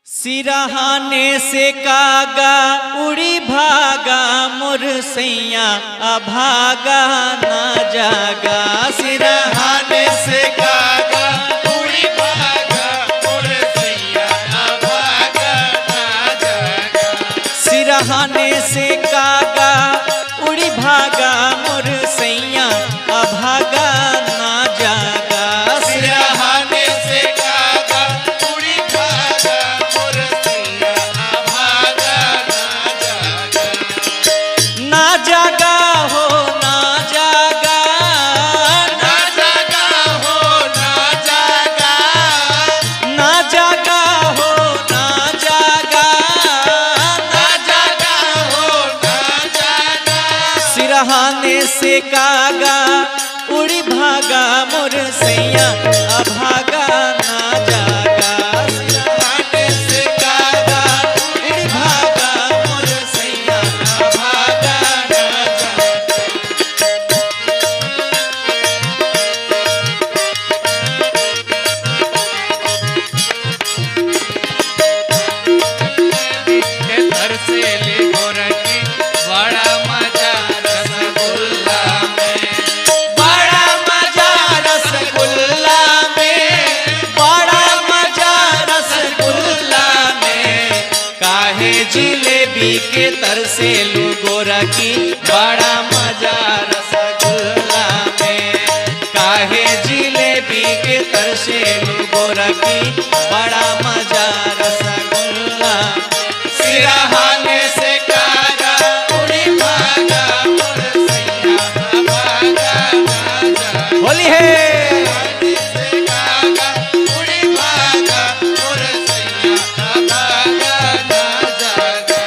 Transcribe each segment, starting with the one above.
सिरहाने से कागा उड़ी भागा मुरसैया अभागा ना जागा। सिरहाने से कागा उड़ी भागा मुरसैया अभागा ना जागा। सिरहाने से कागा उड़ी भागा मुरसैया अभागा ना जागा। सिरहाने से कागा उड़ी भागा मुरसैया अभागा ना जागा। ना जागा हो ना जागा, ना जागा हो ना जागा, ना जागा हो ना जागा, ना जागा हो ना जागा। सिरहाने से कागा उड़ी भागा मुरसैया अभागा ना जागा। सिरहाने से कागा उड़ी भागा मुरसैया अभागा ना जागा। के तरसेली गोरकी बड़ा मजा रसगुल्ला में, बड़ा मजा रसगुल्ला में, बड़ा मजा रसगुल्ला में। काहे जिलेबी के तरसेलू गोरकी बड़ा मजा रसगुल्ला में। काहे जिलेबी के तरसेलू गोरकी बड़ा मजा रसगुल्ला। सिरहाने से कागा उड़ी भागा मुरसैया अभागा ना जागा। होली है। सिरहाने से कागा उड़ी भागा मुरसैया अभागा ना जागा।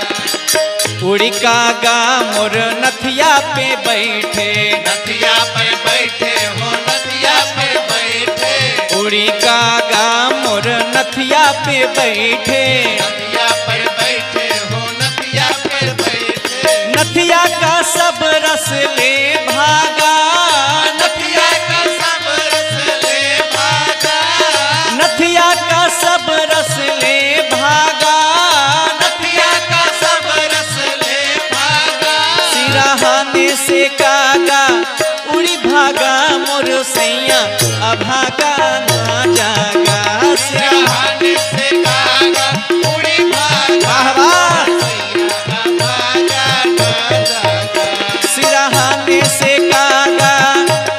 उड़ी कागा मोर नथिया पे बैठे, नथिया पे बैठे हो नथिया पे बैठे, उड़ी कागा मोर नथिया पे बैठे, नथिया पर बैठे हो नथिया पर बैठे, नथिया का सब रस ले भागा, नथिया का सब रस ले भागा, नथिया का सब रस ले भागा, नथिया का सब रस ले भागा। सिरहाने से कागा उड़ी भागा मोर सैया अभागा ना जागा। सिरहाने से कागा उड़ी भागा वाह वाह। सैया अभागा ना जागा। सिरहाने से कागा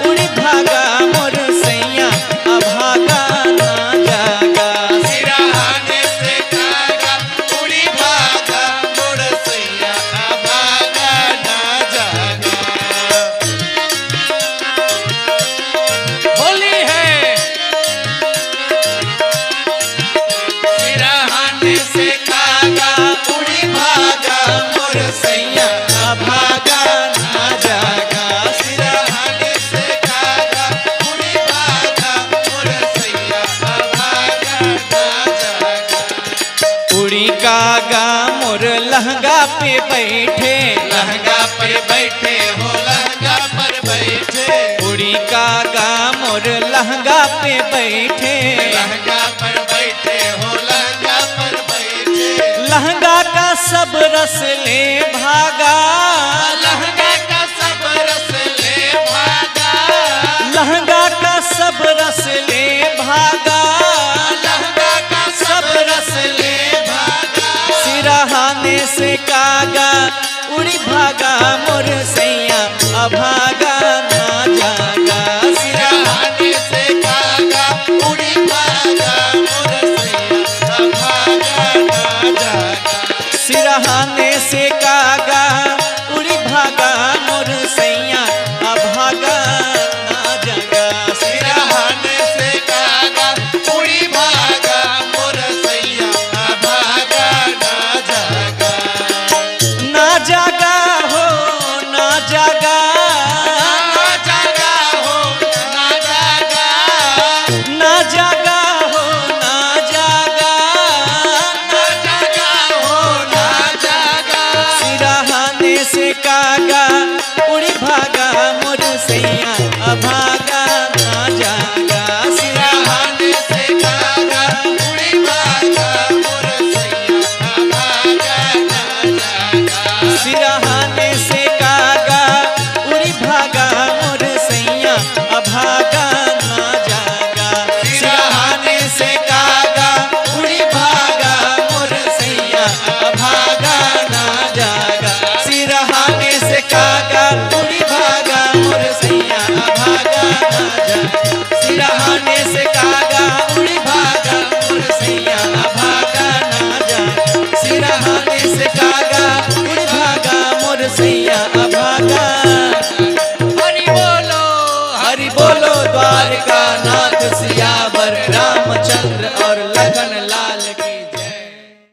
उड़ी भागा मोर सैया अभागा ना जागा। सिरहाने से कागा उड़ी भागा मोर सैया अभागा ना जागा। होली है। सिरहाने से कागा उड़ी भागा मोर सैया अभागा ना जागा। सिरहाने से कागा उड़ी भागा मोर सैया अभागा ना जागा। उड़ी कागा मोर लहंगा पे बैठे, लहंगा पर बैठे हो लहंगा पर बैठे, उड़ी कागा मोर लहंगा पे बैठे, लहंगा पर बैठे हो लहंगा पर बैठे, लहंगा का सब रस ले भागा, लहंगा का सब रस ले भागा, लहंगा का सब रस ले भागा, लहंगा का सब रस ले भागा। सिरहाने से कागा उड़ी भागा मोर सैया अभागा ना जागा। सिरहाने से कागा उड़ी भागा मोर सैया अभागा ना जागा। सिरहाने से कागा उड़ी भागा मोर सैया अभागा ना जागा। सिरहाने से कागा उड़ी भागा मोर सैया अभागा ना जागा। ना जागा हो सैया अभागा। हरि बोलो हरि बोलो द्वारका नाथ।